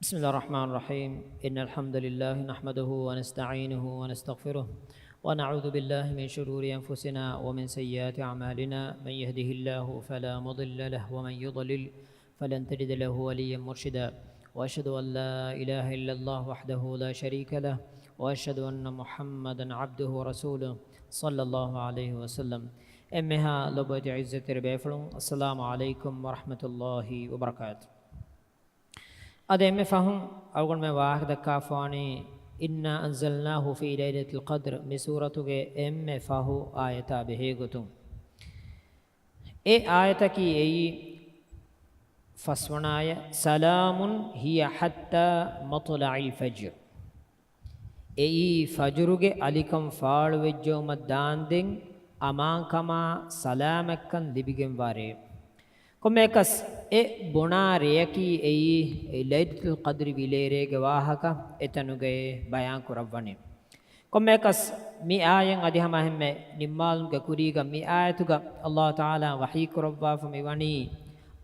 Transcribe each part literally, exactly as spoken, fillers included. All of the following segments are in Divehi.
بسم الله الرحمن الرحيم. إن الحمد لله نحمده ونستعينه ونستغفره، ونعوذ بالله من شرور أنفسنا ومن سيئات أعمالنا. من يهده الله فلا مضل له، ومن يضلل فلن تجد له وليا مرشدا. وأشهد أن لا إله إلا الله وحده لا شريك له، وأشهد أن محمدا عبده ورسوله، صلى الله عليه وسلم. އެންމެހާ ލޮބުވެތި ޢިއްޒަތްތެރި ބޭފުޅުން، السلام عليكم ورحمة الله وبركاته. އަދި އެންމެ ފަހުން އަޅުގަނޑުމެން ވާހަކަ ދައްކާފަވާނީ، إنا أنزلناه في ليلة القدر މި ސޫރަތުގެ އެންމެ ފަހު އާޔަތާ ބެހޭގޮތުން. އެ އާޔަތަކީ އެއީ ފަސްވަނަ އާޔަތް، سلام هي حتى مطلع الفجر. އެއީ ފަޖުރުގެ އަލިކަން ފާޅުވެއްޖައުމަށް ދާންދެން އަމާންކަމާ ސަލާމަތްކަން ލިބިގެންވާ ރޭ. ކޮންމެއަކަސް އެ ބުނާ ރެޔަކީ އެއީ އެ ލައިލަތުލް ޤަދްރި ވިލޭރޭގެ ވާހަކަ އެތަނުގައޭ ބަޔާން ކުރައްވަނީ. ކޮންމެއަކަސް މި އާޔަތް އަދި ހަމަ އެންމެ ނިންމާލުމުގެ ކުރީގަ މި އާޔަތުގަ ﷲ ތަޢާލާ ވަޙީ ކުރައްވާފަ މިވަނީ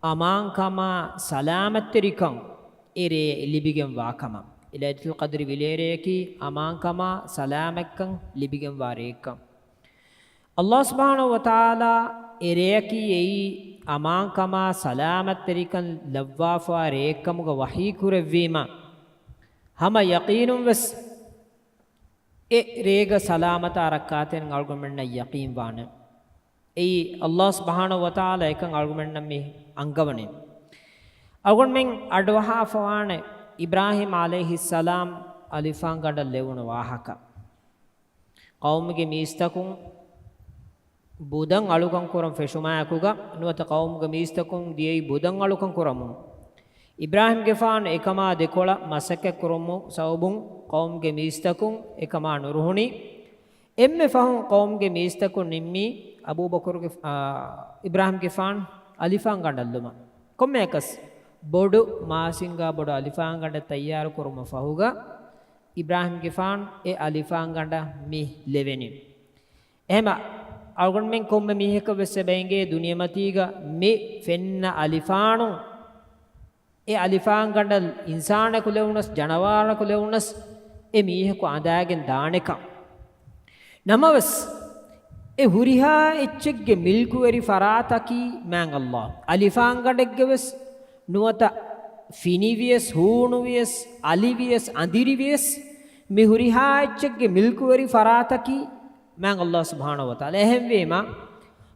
އަމާންކަމާ ސަލާމަތްތެރިކަން އެ ރޭ ލިބިގެންވާ ކަމަށް. އެ ލައިލަތުލް ޤަދްރި ވިލޭރެޔަކީ އަމާންކަމާ ސަލާމަތްކަން ލިބިގެންވާ ރެއެއްކަން. ﷲ ސުބްޙާނަހޫ ވަތަޢާލާ އެ ރެޔަކީ އެއީ އަމާންކަމާ ސަލާމަތްތެރިކަން ލައްވާފާ ރެއެއްކަމުގަ ވަޙީ ކުރެއްވީމަ، ހަމަ ޔަޤީނުން ވެސް އެ ރޭގަ ސަލާމަތާ ރައްކާތެރިން އަޅުގަނޑުމެންނަށް ޔަޤީން ވާނެ. އެއީ ﷲ ސުބްޙާނަހޫ ވަތަޢާލާ އެކަން އަޅުގަނޑުމެންނަށް މި އަންގަވަނީ. އަޅުގަނޑުމެން އަޑުއަހާފަވާނެ އިބްރާހީމް ޢަލައިހިއްސަލާމް އަލިފާންގަނޑަށް ލެވުނު ވާހަކަ. ޤައުމުގެ މީސްތަކުން ބުދަން އަޅުކަން ކުރަން ފެށުމާއެކުގަ، ނުވަތަ ޤައުމުގެ މީސްތަކުން ދިޔައީ ބުދަން އަޅުކަން ކުރަމުން. އިބްރާހީމްގެފާނު އެކަމާ ދެކޮޅަށް މަސައްކަތް ކުރުމު ސަބަބުން ޤައުމުގެ މީސްތަކުން އެކަމާ ނުރުހުނީ. އެންމެ ފަހުން ޤައުމުގެ މީސްތަކުން ނިންމީ އަބޫބަކުރުގެ، އާ، އިބްރާހީމްގެފާނު އަލިފާންގަނޑަށް ލުމަށް. ކޮންމެއަކަސް ބޮޑު މާސިންގާ ބޮޑު އަލިފާންގަނޑެއް ތައްޔާރު ކުރުމަށް ފަހުގަ، އިބްރާހީމްގެފާނު އެ އަލިފާންގަނޑަށް މި ލެވެނީ. އެހެމަ އަޅުގަނޑުމެން ކޮންމެ މީހަކަށް ވެސް އެބަ އެނގޭ ދުނިޔެމަތީގަ މި ފެންނަ އަލިފާނު، އެ އަލިފާންގަނޑަށް އިންސާނަކު ލެވުނަސް، ޖަނަވާރަކު ލެވުނަސް، އެ މީހަކު އަނދާގެން ދާނެކަން. ނަމަވެސް، އެ ހުރިހާ އެއްޗެއްގެ މިލްކުވެރި ފަރާތަކީ މާތް ﷲ. އަލިފާންގަނޑެއްގެ ވެސް ނުވަތަ ފިނިވިޔަސް، ހޫނުވިޔަސް، އަލިވިޔަސް، އަނދިރިވިޔަސް، މި ހުރިހާ އެއްޗެއްގެ މިލްކުވެރި ފަރާތަކީ މާތް ﷲ ސުބްޙާނަހޫ ވަތަޢާލާ. އެހެންވީމަ،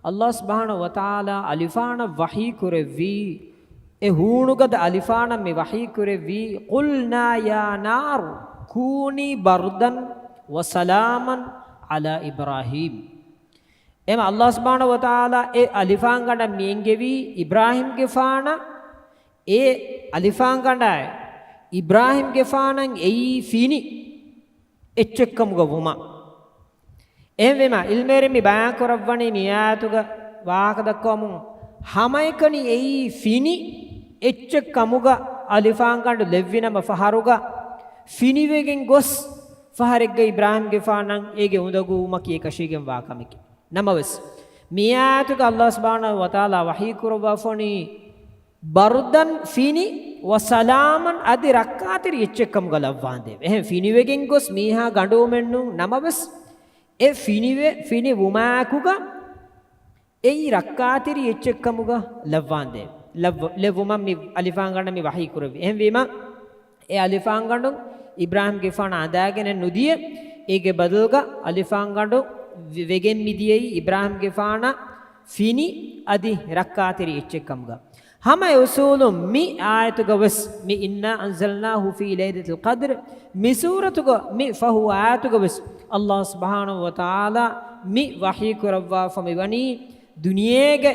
ﷲ ސުބްޙާނަހޫ ވަތަޢާލާ އަލިފާނަށް ވަޙީ ކުރެއްވީ، އެ ހޫނުގަދަ އަލިފާނަށް މި ވަޙީ ކުރެއްވީ، قُلْنَا يَا نَارُ كُونِي بَرْدًا وَسَلَامًا عَلَىٰ إِبْرَاهِيمَ. އެމަ ﷲ ސުބްޙާނަހޫ ވަތަޢާލާ އެ އަލިފާންގަނޑަށް މި އެންގެވީ އިބްރާހީމްގެފާނަށް، އެ އަލިފާންގަނޑާއި އިބްރާހީމްގެފާނަށް އެއީ ފިނި އެއްޗެއްކަމުގަ ވުމަށް. އެހެންވީމަ، ޢިލްމުވެރިން މި ބަޔާން ކުރައްވަނީ މި އާޔަތުގަ ވާހަކަ ދައްކަވަމުން، ހަމައެކަނި އެއީ ފިނި އެއްޗެއް ކަމުގަ އަލިފާންގަނޑު ލެއްވިނަމަ ފަހަރުގަ ފިނިވެގެން ގޮސް ފަހަރެއްގަ އިބްރާހީމްގެފާނަށް އޭގެ އުނދަގޫވުމަކީ އެކަށީގެންވާ ކަމެކޭ. ނަމަވެސް، މި އާޔަތުގަ ﷲ ސުބްޙާނަހޫ ވަތަޢާލާ ވަޙީ ކުރައްވާފަވަނީ، ބަރުދަން ފިނި، ވަސަލާމަން އަދި ރައްކާތެރި އެއްޗެއްކަމުގަ ލައްވާނދޭވެ. އެހެން ފިނިވެގެން ގޮސް މީހާ ގަނޑުވުމެއްނޫން ނަމަވެސް، އެ ފިނިވެ، ފިނިވުމާއެކުގަ އެއީ ރައްކާތެރި އެއްޗެއްކަމުގަ ލައްވާނދޭވެ. ލައްވ-، ލެއްވުމަށް މި އަލިފާންގަނޑަށް މި ވަޙީ ކުރެއްވި. އެހެންވީމަ، އެ އަލިފާންގަނޑު އިބްރާހީމްގެފާނަށް އަނދާގެނެއް ނުދިޔަ، އޭގެ ބަދަލުގަ އަލިފާންގަނޑު ވެ-، ވެގެން މިދިޔައީ އިބްރާހީމްގެފާނަށް ފިނި އަދި ރައްކާތެރި އެއްޗެއްކަމުގަ. ހަމަ އެ އުސޫލުން މި އާޔަތުގަ ވެސް، މި إنا أنزلناه في ليلة القدر މި ސޫރަތުގަ މި ފަހު އާޔަތުގަ ވެސް، ﷲ ސުބްޙާނަހޫ ވަތަޢާލާ މި ވަޙީ ކުރައްވާފަ މިވަނީ، ދުނިޔޭގެ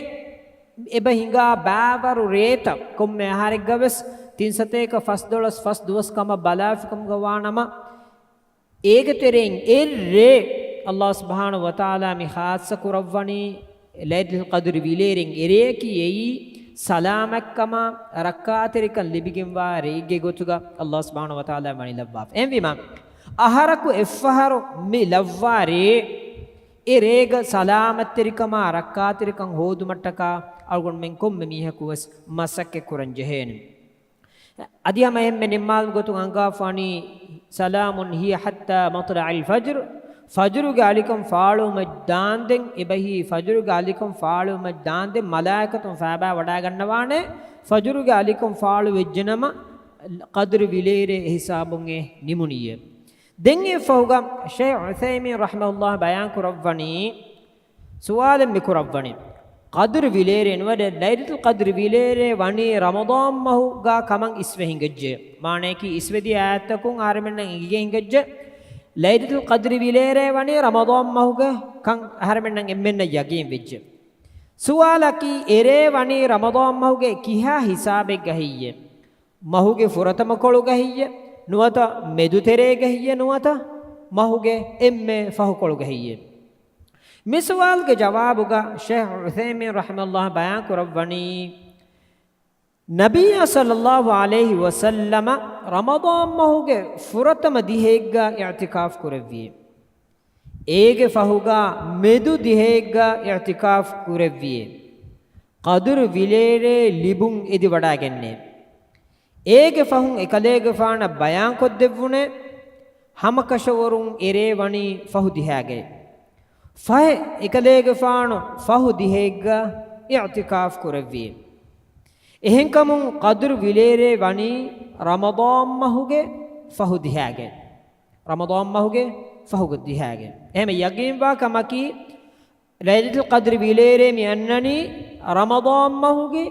އެބަ ހިނގާ ބާވަރު ރޭތައް ކޮންމެ އަހަރެއްގަ ވެސް ތިން ސަތޭކަ ފަސްދޮޅަސް ފަސް ދުވަސް ކަމަށް ބަލާފިކަމުގަ ވާނަމަ، އޭގެ ތެރެއިން އެއް ރޭ ﷲ ސުބްޙާނަހޫ ވަތަޢާލާ މި ޚާއްޞަ ކުރައްވަނީ ލައިލަތުލް ޤަދްރި ވިލޭރެން. އެ ރެޔަކީ އެއީ ސަލާމަތްކަމާ ރައްކާތެރިކަން ލިބިގެންވާ ރެއެއްގެ ގޮތުގަ ﷲ ސުބްޙާނަހޫ ވަތަޢާލާ ވަނީ ލައްވާފަ. އެހެންވީމަ، އަހަރަކު އެއްފަހަރު މި ލައްވާ ރޭ، އެ ރޭގަ ސަލާމަތްތެރިކަމާ ރައްކާތެރިކަން ހޯދުމަށްޓަކާ އަޅުގަނޑުމެން ކޮންމެ މީހަކު ވެސް މަސައްކަތް ކުރަން ޖެހޭނެ. އަދި ހަމަ އެހެންމެ ނިންމާލުމުގެ ގޮތުން އަންގާފާނީ، سلام هي حتى مطلع الفجر، ފަޖުރުގެ އަލިކަން ފާޅުވުމަށް ދާންދެން އެބަހީ، ފަޖުރުގެ އަލިކަން ފާޅުވުމަށް ދާންދެން މަލާއިކަތުން ފާބާ ވަޑާގަންނަވާނެ، ފަޖުރުގެ އަލިކަން ފާޅު ވެއްޖެނަމަ ޤަދްރު ވިލޭރޭ އެ ހިސާބުން އެ ނިމުނީއޭ. ދެން އެ ފަހުގަ ޝޭޚް ޢުޘައިމީން ރަޙިމަހުﷲ ބަޔާން ކުރައްވަނީ، ސުވާލެއް މި ކުރައްވަނީ، ޤަދްރު ވިލޭރޭ ނުވަތަ ލައިލަތުލް ޤަދްރު ވިލޭރޭ ވަނީ ރަމަޟާން މަހުގަ ކަމަށް އިސްވެ ހިނގައްޖެ. މާނަޔަކީ އިސްވެދިޔަ އާޔަތަކުން އަހަރެމެންނަށް އެނގިގެން ހިނގައްޖެ، ލައިލަތުލް ޤަދްރު ވިލޭރޭ ވަނީ ރަމަޟާން މަހުގަ ކަން އަހަރެމެންނަށް އެންމެންނަށް ޔަގީން ވެއްޖެ. ސުވާލަކީ، އެރޭ ވަނީ ރަމަޟާން މަހުގެ ކިހާ ހިސާބެއްގަ ހެއްޔެ؟ މަހުގެ ފުރަތަމަ ކޮޅުގަ ހެއްޔެ؟ ނުވަތަ މެދުތެރޭގަ ހެއްޔެ؟ ނުވަތަ މަހުގެ އެންމެ ފަހު ކޮޅުގަ ހެއްޔެ؟ މި ސުވާލުގެ ޖަވާބުގަ ޝޭޚް ޢުޘައިމީން ރަޙިމަހުﷲ ބަޔާން ކުރައްވަނީ، ނަބިއްޔާ ޞައްލަﷲު ޢަލައިހި ވަސައްލަމަ ރަމަޟާން މަހުގެ ފުރަތަމަ ދިހައެއްގަ އިޢްތިކާފް ކުރެއްވި. އޭގެ ފަހުގަ މެދު ދިހައެއްގަ އިޢްތިކާފް ކުރެއްވި. ޤަދުރު ވިލޭރޭ ލިބުން އެދިވަޑައިގެންނޭ. އޭގެ ފަހުން އެކަލޭގެފާނަށް ބަޔާންކޮށްދެއްވުނޭ، ހަމަކަށަވަރުން އެރޭ ވަނީ ފަހު ދިހާގައި. ފަހެ އެކަލޭގެފާނު ފަހު ދިހައެއްގަ އިޢްތިކާފް ކުރެއްވި. އެހެންކަމުން ޤަދުރު ވިލޭރޭ ވަނީ ރަމަޟާން މަހުގެ ފަހު ދިހާގައި. ރަމަޟާން މަހުގެ ފަހު ދިހާގައި. އެހެން ޔަގީންވާ ކަމަކީ، ލައިލަތުލް ޤަދްރު ވިލޭރޭ މި އަންނަނީ ރަމަޟާން މަހުގެ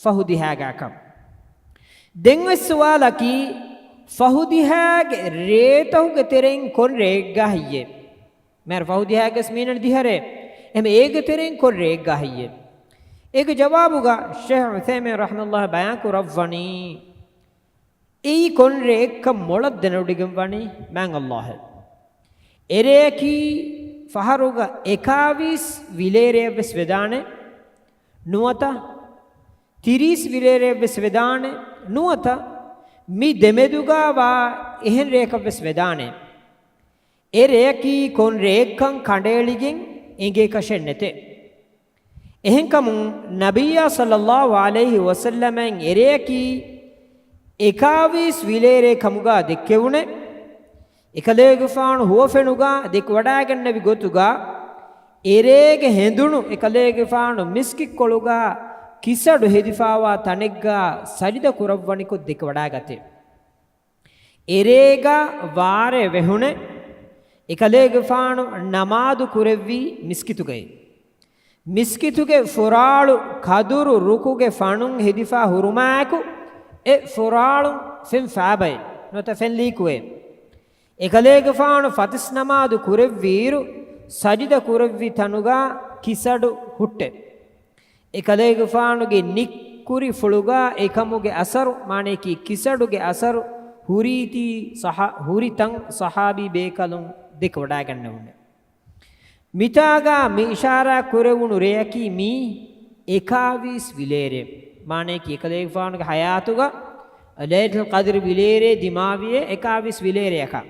ފަހު ދިހާގައިކަން. ދެން އޮތް ސުވާލަކީ، ފަހު ދިހާގެ ރޭތަހުގެ ތެރެއިން ކޮން ރެއެއްގަ ހެއްޔޭ؟ މިހާރު ފަހު ދިހާގެސް މީނަން ދިހަ ރޭ. އެހެން އޭގެ ތެރެއިން ކޮން ރެއެއްގަ ހެއްޔޭ؟ އޭގެ ޖަވާބުގަ ޝޭޚް ޢުޘައިމީން ރަޙިމަހުﷲ ބަޔާން ކުރައްވަނީ، އެއީ ކޮން ރެއެއްކަން މޮޅަށް ދެނެވޮޑިގެން ވަނީ މާތް ﷲ އެ. އެރެއަކީ ފަހަރުގަ އެކާވީސް ވިލޭރެއަށްވެސް ވެދާނެ، ނުވަތަ ތިރީސް ވިލޭރެއަށްވެސް ވެދާނެ، ނުވަތަ މި ދެމެދުގަ ވާ އެހެން ރެއަކަށްވެސް ވެދާނެ. އެ ރެއަކީ ކޮން ރެއެއްކަން ކަނޑައެޅިގެން އެނގޭކަށެއް ނެތޭ. އެހެންކަމުން ނަބިއްޔާ ޞައްލަﷲު ޢަލައިހި ވަސައްލަމައަށް އެރެއަކީ އެކާވީސް ވިލޭރޭ ކަމުގަ ދެއްކެވުނެ، އެކަލޭގެފާނު ހުވަފެނުގަ ދެކިވަޑައިގެންނެވި ގޮތުގަ، އެރޭގެ ހެނދުނު އެކަލޭގެފާނު މިސްކިތްކޮޅުގަ ކިސަޑު ހެދިފާވާ ތަނެއްގަ ސަޖިދަ ކުރައްވަނިކޮށް ދެކިވަޑައިގަތޭ. އެރޭގަ ވާރޭ ވެހުނެ، އެކަލޭގެފާނު ނަމާދު ކުރެއްވީ މިސްކިތުގައި. މިސްކިތުގެ ފުރާޅު ކަދުރު ރުކުގެ ފަނުން ހެދިފާ ހުރުމާއެކު، އެ ފުރާޅުން ފެން ފާބައެ ނުވަތަ ފެން ލީކުވޭ. އެކަލޭގެފާނު ފަތިސް ނަމާދު ކުރެއްވިއިރު، ސަޖިދަ ކުރެއްވި ތަނުގަ ކިސަޑު ހުއްޓެ. އެކަލޭގެފާނުގެ ނިއްކުރިފުޅުގަ އެކަމުގެ އަސަރު، މާނަޔަކީ ކިސަޑުގެ އަސަރު، ހުރީތީ ޞަޙ-، ހުރި ތަން ޞަޙާބީ ބޭކަލުން ދެކިވަޑައިގަންނެވުނެ. މިތާގަ މި އިޝާރާ ކުރެވުނު ރެއަކީ މީ އެކާވީސް ވިލޭރޭ. މާނަޔަކީ އެކަލޭގެފާނުގެ ޙަޔާތުގަ ލައިލަތުލް ޤަދްރު ވިލޭރޭ ދިމާވިޔޭ އެކާވީސް ވިލޭރެއަކަށް.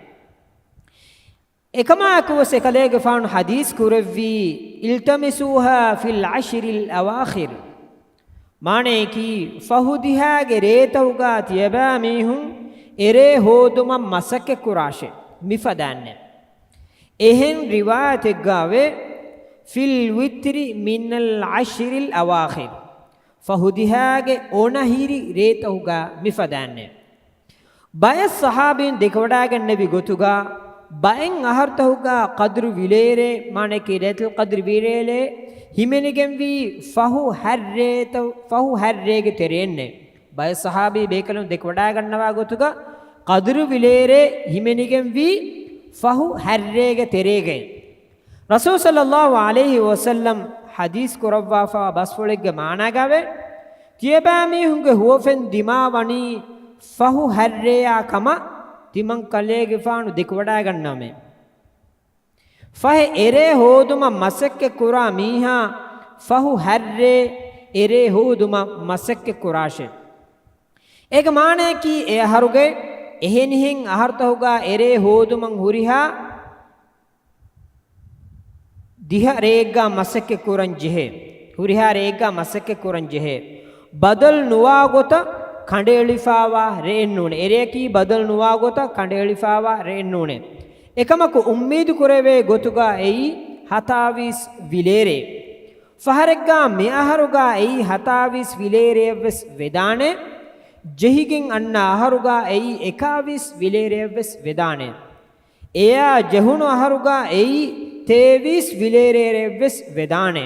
އެކަމާއެކުވެސް އެކަލޭގެފާނު ޙަދީޘް ކުރެއްވީ، التمسوها في العشر الأواخر. މާނަޔަކީ، ފަހު ދިހާގެ ރޭތަހުގަ ތިޔަބައިމީހުން އެރޭ ހޯދުމަށް މަސައްކަތްކުރާށޭ، މިފަދައިންނޭ. އެހެން ރިވާޔަތެއްގައިވޭ، في الوتر من العشر الأواخر. ފަހު ދިހާގެ އޮނަހިރި ރޭތަހުގަ މިފަދައިންނޭ. ބައެއް ޞަޙާބީން ދެކެވަޑައިގެންނެވި ގޮތުގަ، ބައެއް އަހަރުތަހުގަ ޤަދްރު ވިލޭރޭ، މާނަޔަކީ ލައިލަތުލް ޤަދްރު ވިލޭރޭ ހިމެނިގެންވީ ފަހު ހަތް ރޭތަ-، ފަހު ހަތް ރޭގެ ތެރޭންނޭ. ބައެއް ޞަޙާބީ ބޭކަލުން ދެކެވަޑައިގަންނަވާ ގޮތުގަ، ޤަދްރު ވިލޭރޭ ހިމެނިގެންވީ ފަހު ހަތް ރޭގެ ތެރޭގައި. ރަސޫލު ޞައްލަﷲު ޢަލައިހި ވަސައްލަމް ޙަދީޘް ކުރައްވާފަވާ ބަސްފުޅެއްގެ މާނާގައިވޭ، ތިޔަބައިމީހުންގެ ހުވަފެން ދިމާވަނީ ފަހު ހަތް ރެޔާ ކަމަށް ތިމަން ކަލޭގެފާނު ދެކެވަޑައިގަންނަވަމޭ. ފަހެ އެރޭ ހޯދުމަށް މަސައްކަތް ކުރާ މީހާ ފަހު ހަތް ރޭ އެރޭ ހޯދުމަށް މަސައްކަތް ކުރާށޭ. އޭގެ މާނަޔަކީ އެ އަހަރުގެ އެހެނިހެން އަހަރުތަހުގަ އެރޭ ހޯދުމަށް ހުރިހާ ދިހަ ރެއެއްގަ މަސައްކަތް ކުރަން ޖެހޭ. ހުރިހާ ރެއެއްގަ މަސައްކަތް ކުރަން ޖެހޭ. ބަދަލު ނުވާ ގޮތަށް ކަނޑައެޅިފާވާ ރެއެއް ނޫނޭ. އެރެއަކީ ބަދަލު ނުވާ ގޮތަށް ކަނޑައެޅިފާވާ ރެއެއް ނޫނޭ. އެކަމަކު އުއްމީދު ކުރެވޭ ގޮތުގަ އެއީ ހަތާވީސް ވިލޭރޭ. ފަހަރެއްގާ މި އަހަރުގާ އެއީ ހަތާވީސް ވިލޭރެއަށްވެސް ވެދާނެ. ޖެހިގެން އަންނަ އަހަރުގާ އެއީ އެކާވީސް ވިލޭރެއަށްވެސް ވެދާނެ. އެއާ ޖެހުނު އަހަރުގާ އެއީ ތޭވީސް ވިލޭރޭރެއަށްވެސް ވެދާނެ.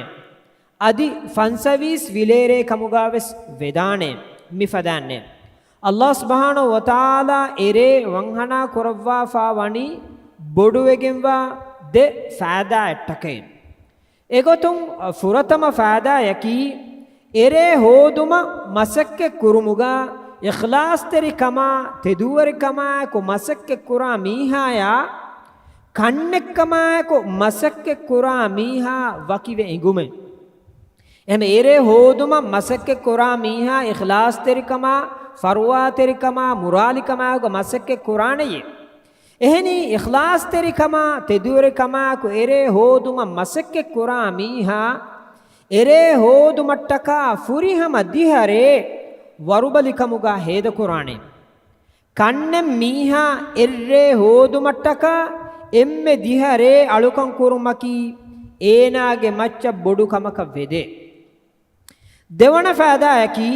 އަދި ފަންސަވީސް ވިލޭރޭ ކަމުގާވެސް ވެދާނެ. މި ފަދައިންނޭ. އައްލާހު ސުބްޙާނަހު ވަތަޢާލާ އެރޭ ވަންހަނާ ކުރައްވާފާ ވަނީ ބޮޑުވެގެންވާ ދެ ފައިދާއަށްޓަކައި. އެގޮތުން ފުރަތަމަ ފައިދާއަކީ، އެރޭ ހޯދުމަށް މަސައްކަތް ކުރުމުގަ އިޚްލާޞްތެރިކަމާ، ތެދުވެރިކަމާއެކު މަސައްކަތް ކުރާ މީހާޔާ، ކަންނެއްކަމާއެކު މަސައްކަތް ކުރާ މީހާ ވަކިވެ އެނގުމެއް. އެހެން އެރޭ ހޯދުމަށް މަސައްކަތް ކުރާ މީހާ އިޚްލާޞްތެރިކަމާ، ފަރުވާތެރިކަމާ، މުރާލިކަމާއެކު މަސައްކަތް ކުރާނެޔޭ. އެހެނީ، އިޚްލާޞްތެރިކަމާ، ތެދުވެރިކަމާއެކު އެރޭ ހޯދުމަށް މަސައްކަތް ކުރާ މީހާ، އެރޭ ހޯދުމަށްޓަކާ ފުރިހަމަ ދިހަ ރޭ ވަރުބަލިކަމުގަ ހޭދަކުރާނެ. ކަންނެއް މީހާ އެއްރޭ ހޯދުމަށްޓަކާ އެންމެ ދިހަ ރޭ އަޅުކަން ކުރުމަކީ އޭނާގެ މައްޗަށް ބޮޑު ކަމަކަށް ވެދޭ. ދެވަނަ ފައިދާއަކީ،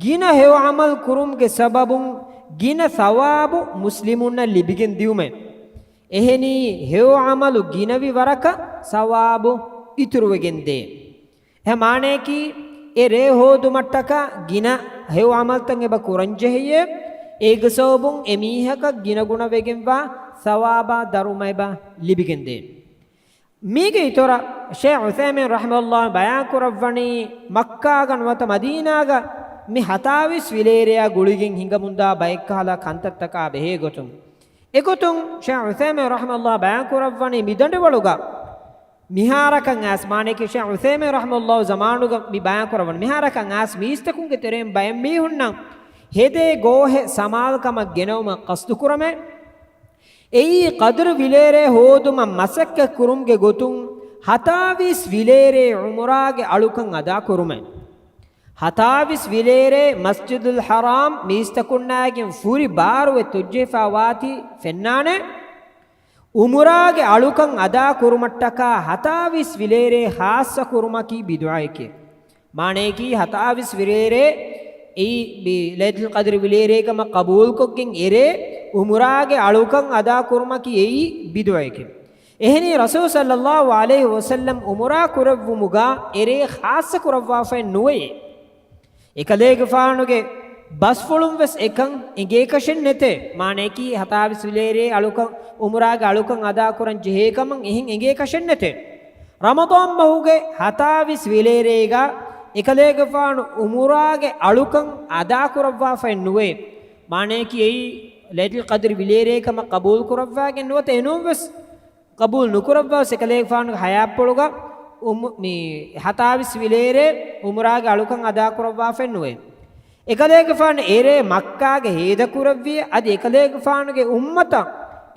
ގިނަ ހެޔޮ ޢަމަލު ކުރުމުގެ ސަބަބުން ގިނަ ސަވާބު މުސްލިމުންނަށް ލިބިގެން ދިއުމެއް. އެހެނީ، ހެޔޮ ޢަމަލު ގިނަވި ވަރަކަށް ސަވާބު އިތުރުވެގެން ދޭ. އެ މާނަޔަކީ، އެ ރޭ ހޯދުމަށްޓަކާ ގިނަ ހެޔޮ ޢަމަލުތައް އެބަ ކުރަންޖެހެޔޭ، އޭގެ ސަބަބުން އެ މީހަކަށް ގިނަގުނަވެގެންވާ ސަވާބާ ދަރުމަ އެބަ ލިބިގެންދޭ. މީގެ އިތުރަށް ޝޭޚް ޢުޘައިމީން ރަޙިމަހުﷲ ބަޔާންކުރައްވަނީ، މައްކާގަ ނުވަތަ މަދީނާގަ މި ހަތާވީސް ވިލޭރެޔާ ގުޅިގެން ހިނގަމުންދާ ބައެއްކަހަލަ ކަންތައްތަކާ ބެހޭގޮތުން. އެގޮތުން ޝޭޚް ޢުޘައިމީން ރަޙިމަހުﷲ ބަޔާންކުރައްވަނީ މި ދަނޑިވަޅުގަ މިހާރަކަށް އައިސް، މާނަޔަކީ ޝޭޚް ޢުޘައިމީން ރަޙިމަހުﷲ ޒަމާނުގަ މި ބަޔާންކުރައްވަނީ، މިހާރަކަށް އައިސް މީސްތަކުންގެ ތެރެއިން ބައެއް މީހުންނަށް ހެދޭ ގޯހެއް ސަމާލުކަމަށް ގެނައުމަށް ޤަޞްދުކުރަމޭ. އެއީ ޤަދްރު ވިލޭރޭ ހޯދުމަށް މަސައްކަތް ކުރުމުގެ ގޮތުން ހަތާވީސް ވިލޭރޭ ޢުމުރާގެ އަޅުކަން އަދާކުރުމޭ. ހަތާވީސް ވިލޭރޭ މަސްޖިދުލް ޙަރާމް މީސްތަކުންނާގެން ފުރި ބާރުވެ ތޮއްޖެހިފާ ވާތީ ފެންނާނެ. ޢުމުރާގެ އަޅުކަން އަދާ ކުރުމަށްޓަކާ ހަތާވީސް ވިލޭރޭ ޚާއްޞަ ކުރުމަކީ ބިދުޢައެކޭ. މާނަޔަކީ ހަތާވީސް ވިލޭރޭ އެއީ ބި-، ލައިލަތުލް ޤަދްރި ވިލޭރޭގަ މަ ޤަބޫލުކޮށްގެން އެރޭ ޢުމުރާގެ އަޅުކަން އަދާ ކުރުމަކީ އެއީ ބިދުޢައެކޭ. އެހެނީ ރަސޫލު ޞައްލައްލާހު ޢަލައިހި ވަސައްލަމް ޢުމުރާ ކުރެއްވުމުގަ އެރޭ ޚާއްޞަ ކުރައްވާފައެއް ނުވެޔޭ. އެކަލޭގެފާނުގެ ބަސްފުޅުން ވެސް އެކަން އެނގޭކަށެއް ނެތޭ. މާނަޔަކީ ހަތާވީސް ވިލޭރޭ އަޅުކަން، ޢުމުރާގެ އަޅުކަން އަދާކުރަން ޖެހޭކަމަށް އެހެން އެނގޭކަށެއް ނެތޭ. ރަމަޟާން މަހުގެ ހަތާވީސް ވިލޭރޭގަ އެކަލޭގެފާނު ޢުމުރާގެ އަޅުކަން އަދާކުރައްވާފައެއް ނުވޭ. މާނަޔަކީ އެއީ ލައިލަތުލް ޤަދްރި ވިލޭރޭ ކަމަށް ޤަބޫލުކުރައްވާގެން ނުވަތަ އެނޫން ވެސް ޤަބޫލު ނުކުރައްވާ އެކަލޭގެފާނުގެ ޙަޔާތްޕުޅުގަ ޢުމު-، މި ހަތާވީސް ވިލޭރޭ ޢުމުރާގެ އަޅުކަން އަދާކުރައްވާފައެއް ނުވޭ. އެކަލޭގެފާނު އެރޭ މައްކާގެ ހޭދަކުރެއްވި އަދި އެކަލޭގެފާނުގެ އުއްމަތަށް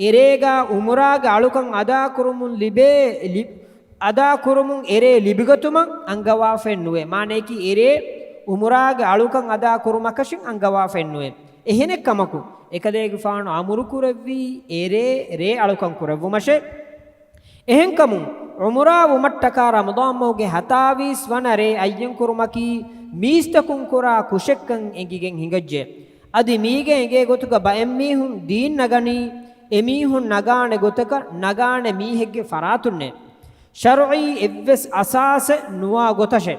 އެރޭގަ ޢުމުރާގެ އަޅުކަން އަދާކުރުމުން ލިބޭ، ލި-، އަދާކުރުމުން އެރޭ ލިބިގަތުމަށް އަންގަވާފައެއް ނުވޭ. މާނަޔަކީ އެރޭ ޢުމުރާގެ އަޅުކަން އަދާކުރުމަކަށިން އަންގަވާފައެއް ނުވޭ. އެހެނެއްކަމަކު، އެކަލޭގެފާނު އަމުރުކުރެއްވީ އެރޭ ރޭ އަޅުކަން ކުރެއްވުމަށޭ. އެހެންކަމުން، ޢުމުރާ ވުމަށްޓަކާ ރަމަޟާން މަހުގެ ހަތާވީސް ވަނަ ރޭ އައްޔަންކުރުމަކީ މީސްތަކުން ކުރާ ކުށެއްކަން އެނގިގެން ހިނގައްޖެ. އަދި މީގެ އެނގޭ ގޮތުގަ ބައެއް މީހުން ދީން ނަގަނީ، އެމީހުން ނަގާނެ ގޮތަކަށް ނަގާނެ މީހެއްގެ ފަރާތުންނޭ. ޝަރުޢީ އެއްވެސް އަސާސެއް ނުވާ ގޮތަށެ.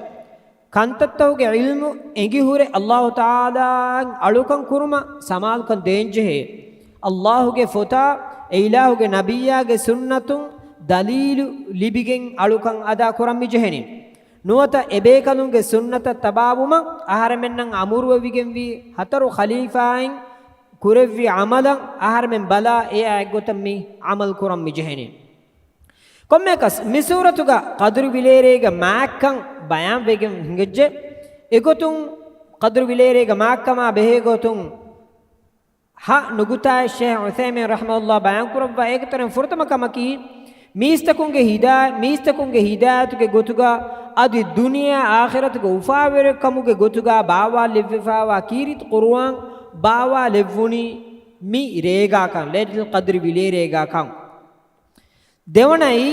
ކަންތައްތަކުގެ ޢިލްމު އެނގިހުރެ ﷲ ތަޢާލާއަށް އަޅުކަން ކުރުމަށް ސަމާލުކަން ދޭންޖެހޭ. ﷲގެ ފޮތާ، އެއިލާހުގެ ނަބިއްޔާގެ ސުންނަތުން ދަލީލު ލިބިގެން އަޅުކަން އަދާ ކުރަން މިޖެހެނީ. ނުވަތަ އެބޭކަލުންގެ ސުންނަތަށް ތަބާވުމަށް އަހަރެމެންނަށް އަމުރުވެވިގެންވީ ހަތަރު ޚަލީފާއިން ކުރެއްވި ޢަމަލަށް އަހަރެމެން ބަލާ އެއާ އެއްގޮތަށް މި ޢަމަލު ކުރަން މިޖެހެނީ. ކޮންމެއަކަސް، މި ސޫރަތުގަ ޤަދްރު ވިލޭރޭގެ މާތްކަން ބަޔާންވެގެން ހިނގައްޖެ. އެގޮތުން، ޤަދްރު ވިލޭރޭގެ މާތްކަމާ ބެހޭގޮތުން ހަ ނުކުތާއެއް ޝޭޚް ޢުޘައިމީން ރަޙިމަހުﷲ ބަޔާންކުރައްވާ، އޭގެ ތެރެއިން ފުރަތަމަ ކަމަކީ، މީސްތަކުންގެ ހިދާ-، މީސްތަކުންގެ ހިދާޔަތުގެ ގޮތުގަ އަދި ދުނިޔެ އާޚިރަތުގެ އުފާވެރިކަމުގެ ގޮތުގަ ބާވާލެއްވިފައިވާ ކީރިތި ޤުރުއާން ބާވާލެއްވުނީ މި ރޭގާކަން، ލައިލަތުލް ޤަދްރި ވިލޭރޭގާކަން. ދެވަނައީ،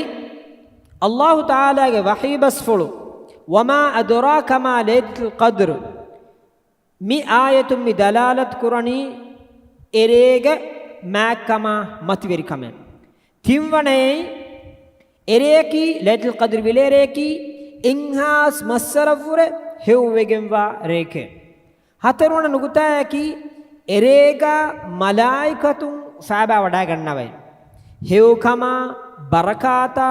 ﷲ ތަޢާލާގެ ވަޙީ ބަސްފުޅު، وما أدراك ما ليلة القدر. މި އާޔަތުން މި ދަލާލަތު ކުރަނީ އެރޭގެ މާތްކަމާ މަތިވެރިކަމެއް. ތިންވަނައީ، އެރެއަކީ، ލައިލަތުލް ޤަދްރި ވިލޭރެއަކީ، އެއްހާސް މައްސަރަށްވުރެ ހެޔޮވެގެންވާ ރެއެކޭ. ހަތަރުވަނަ ނުކުތާއަކީ، އެރޭގަ މަލާއިކަތުން ފައިބާ ވަޑައިގަންނަވައި، ހެޔޮކަމާ، ބަރަކާތާ،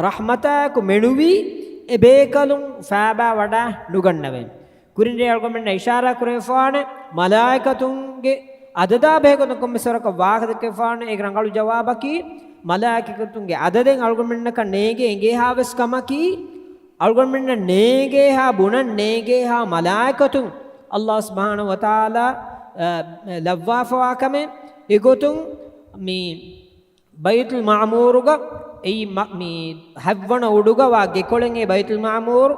ރަޙްމަތާއެކު މެނުވީ އެބޭކަލުން ފައިބާ ވަޑައި ނުގަންނަވައި. ކުރިން ރޭ އަޅުގަނޑުމެންނަށް އިޝާރާ ކުރެވިފާނެ، މަލާއިކަތުންގެ އަދަދާ ބެހޭގޮތުން ކޮންމެސް ވަރަކަށް ވާހަކަ ދެއްކެވިފާނެ. އޭގެ ރަނގަޅު ޖަވާބަކީ، މަލާއިކަތުންގެ އަދަދެއް އަޅުގަނޑުމެންނަކަށް ނޭނގޭ އެނގޭހާވެސް ކަމަކީ، އަޅުގަނޑުމެންނަށް ނޭނގޭހާ ބުނަން ނޭނގޭހާ މަލާއިކަތުން ﷲ ސުބްޙާނަހޫ ވަތަޢާލާ، އަ، ލައްވާފަވާ ކަމެއް. އެގޮތުން މި ބައިތުލް މަޢުމޫރުގަ، އެއީ މަ-، މި ހަތްވަނަ އުޑުގަ ވާ ގެކޮޅެއް އެ ބައިތުލް މަޢުމޫރު،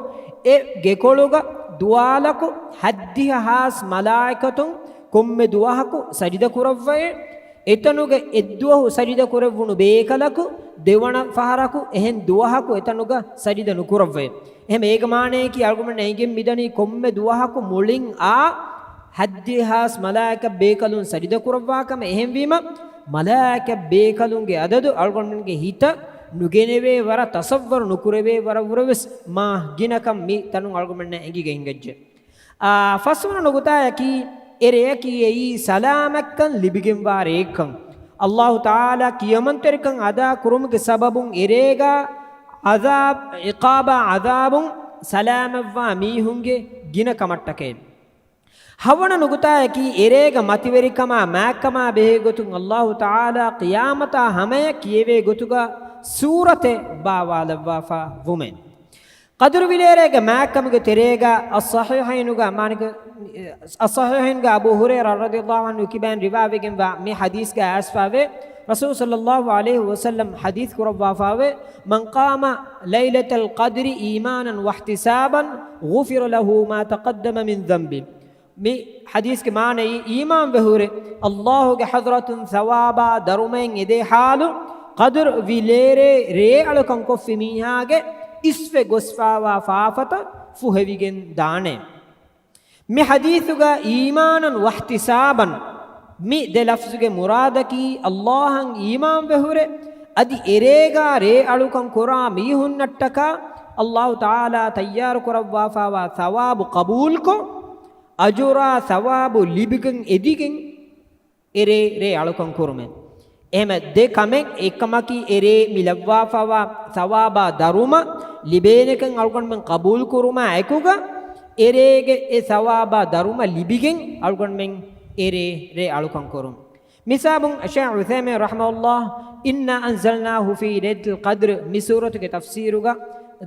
އެ ގެކޮޅުގަ ދުވާލަކު ހައްދިހަ ހާސް މަލާއިކަތުން ކޮންމެ ދުވަހަކު ސަޖިދަ ކުރައްވައޭ. އެތަނުގަ އެއްދުވަހު ސަޖިދަ ކުރެއްވުނު ބޭކަލަކު ދެވަނަ ފަހަރަކު އެހެން ދުވަހަކު އެތަނުގަ ސަޖިދަ ނުކުރައްވައޭ. އެހެން އޭގެ މާނަޔަކީ އަޅުގަނޑުމެން އެނގެން މިދަނީ ކޮންމެ ދުވަހަކު މުޅިން އާ ހައްދިހަ ހާސް މަލާއިކަ ބޭކަލުން ސަޖިދަ ކުރައްވާ ކަމެއް. އެހެންވީމަ، މަލާއިކަ ބޭކަލުންގެ އަދަދު އަޅުގަނޑުމެންގެ ހިތަށް ނުގެނެވޭ ވަރަށް، ތަޞައްވަރު ނުކުރެވޭ ވަރަށް ވުރެ ވެސް މާ ގިނަކަން މި ތަނުން އަޅުގަނޑުމެންނަށް އެނގިގެން ހިނގައްޖެ. އާ، ފަސްވަނަ ނުކުތާއަކީ، އެ ރެއަކީ އެއީ ސަލާމަތްކަން ލިބިގެންވާ ރެއެއްކަން. ﷲ ތަޢާލާ ކިޔަމަންތެރިކަން އަދާ ކުރުމުގެ ސަބަބުން އެ ރޭގަ ޢަޛާބް، ޢިޤާބާ ޢަޛާބުން ސަލާމަތްވާ މީހުންގެ ގިނަ ކަމަށްޓަކައި. ހަވަނަ ނުކުތާއަކީ، އެރޭގަ މަތިވެރިކަމާ މާތްކަމާ ބެހޭގޮތުން ﷲ ތަޢާލާ ޤިޔާމަތާ ހަމަޔަށް ކިޔެވޭ ގޮތުގަ ސޫރަތެއް ބާވާލައްވާފަ ވުމެއް. ޤަދުރު ވިލޭރޭގެ މާތްކަމުގެ ތެރޭގަ އައްޞަޙީޙައިނުގަ މާނިކަ-، އައްޞަޙީޙައިނުގަ އަބޫ ހުރައިރާ ރަޟިޔަﷲ ޢަންހު ކިބައިން ރިވާވެގެންވާ މި ޙަދީޘްގަ އައިސްފަވޭ، ރަސޫލު ޞައްލަﷲ ޢަލައިހި ވަސައްލަމް ޙަދީޘް ކުރައްވާފަވޭ، من قام ليلة القدر إيمانا واحتسابا غفر له ما تقدم من ذنبه. މި ޙަދީޘްގެ މާނައީ، އީމާންވެހުރެ ﷲގެ ޙަޟްރަތުން ޘަވާބާ ދަރުމައިން އެދޭ ޙާލު، ޤަދުރު ވިލޭރޭ ރޭއަޅުކަން ކޮށްފި މީހާގެ އިސްވެ ގޮސްފަވާ ފާފަތައް ފުހެވިގެން ދާނެ. މި ޙަދީޘުގަ އީމާނަން ވައްޙްތިސާބަން މި ދެ ލަފްޒުގެ މުރާދަކީ، ﷲއަށް އީމާންވެހުރެ އަދި އެރޭގަ ރޭއަޅުކަން ކުރާ މީހުންނަށްޓަކާ ﷲ ތަޢާލާ ތައްޔާރު ކުރައްވާފަވާ ޘަވާބު ޤަބޫލުކޮށް، އަޖުރާ ޘަވާބު ލިބިގެން އެދިގެން، އެރޭ ރޭ އަޅުކަން ކުރުމެއް. އެހެމަ ދެ ކަމެއް، އެއްކަމަކީ އެރޭ މި ލައްވާފަވާ ޘަވާބާ ދަރުމަ ލިބޭނެކަން އަޅުގަނޑުމެން ޤަބޫލު ކުރުމާ އެކުގަ، އެރޭގެ އެ ޘަވާބާ ދަރުމަ ލިބިގެން އަޅުގަނޑުމެން އެރޭ ރޭ އަޅުކަން ކުރުން. މިސާބުން ޝޭޚް ޢުޘައިމީން ރަޙިމަހުﷲ، إنا أنزلناه في ليلة القدر މި ސޫރަތުގެ ތަފްސީރުގަ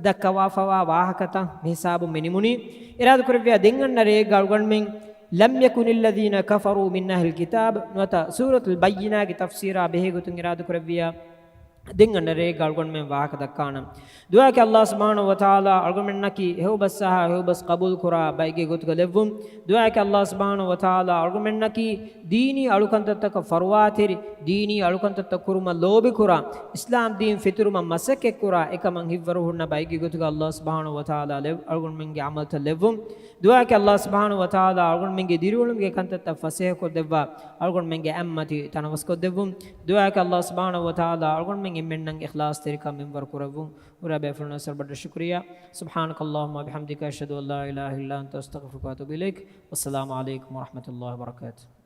ދައްކަވާފަވާ ވާހަކަތައް މިހިސާބުން މި ނިމުނީ. އިރާދަކުރެއްވިޔާ ދެން އަންނަ ރެއެއްގަ އަޅުގަނޑުމެން لم يكن الذين كفروا من أهل الكتاب ނުވަތަ ސޫރަތުލް ބައްޔިނާގެ ތަފްސީރާ ބެހޭގޮތުން އިރާދަކުރެއްވިޔާ ދެން އަންނަ ރެއެއްގަ އަޅުގަނޑުމެން ވާހަކަ ދައްކާނަން. ދުޢާއަކީ ﷲ ސުބްޙާނަހޫ ވަތަޢާލާ އަޅުގަނޑުމެންނަކީ ހެޔޮބަސްއަހާ ހެޔޮބަސް ޤަބޫލުކުރާ ބައެއްގެ ގޮތުގަ ލެއްވުން. ދުޢާއަކީ ﷲ ސުބްޙާނަހޫ ވަތަޢާލާ އަޅުގަނޑުމެންނަކީ ދީނީ އަޅުކަންތައްތަކަށް ފަރުވާތެރި، ދީނީ އަޅުކަންތައްތައް ކުރުމަށް ލޯބިކުރާ، އިސްލާމް ދީން ފެތުރުމަށް މަސައްކަތްކުރާ އެކަމަށް ހިތްވަރު ހުންނަ ބައެއްގެ ގޮތުގަ ﷲ ސުބްޙާނަހޫ ވަތަޢާލާ ލެއް-، އަޅުގަނޑުމެންގެ ޢަމަލުތައް ލެއްވުން. ދުޢާއަކީ ﷲ ސުބްޙާނަހޫ ވަތަޢާލާ އަޅުގަނޑުމެންގެ ދިރިއުޅުމުގެ ކަންތައްތައް ފަސޭހަކޮށްދެއްވާ، އަޅުގަނޑުމެންގެ އަތްމަތި ތަނަވަސްކޮށްދެއްވުން. ދުޢާއަކީ ﷲ ސުބްޙާނަހޫ ވަތަޢާލާ އަޅުގަނޑުމެން އެންމެންނަށް އިޚްލާޞްތެރިކަން މިންވަރު ކުރެއްވުން. ހުރިހާ ބޭފުޅުންނަށް ސަރުބައްޑަށް ޝުކުރިއްޔާ. سبحانك اللهم وبحمدك، أشهد أن لا إله إلا أنت، أستغفرك وأتوب إليك. والسلام عليكم ورحمة الله وبركاته.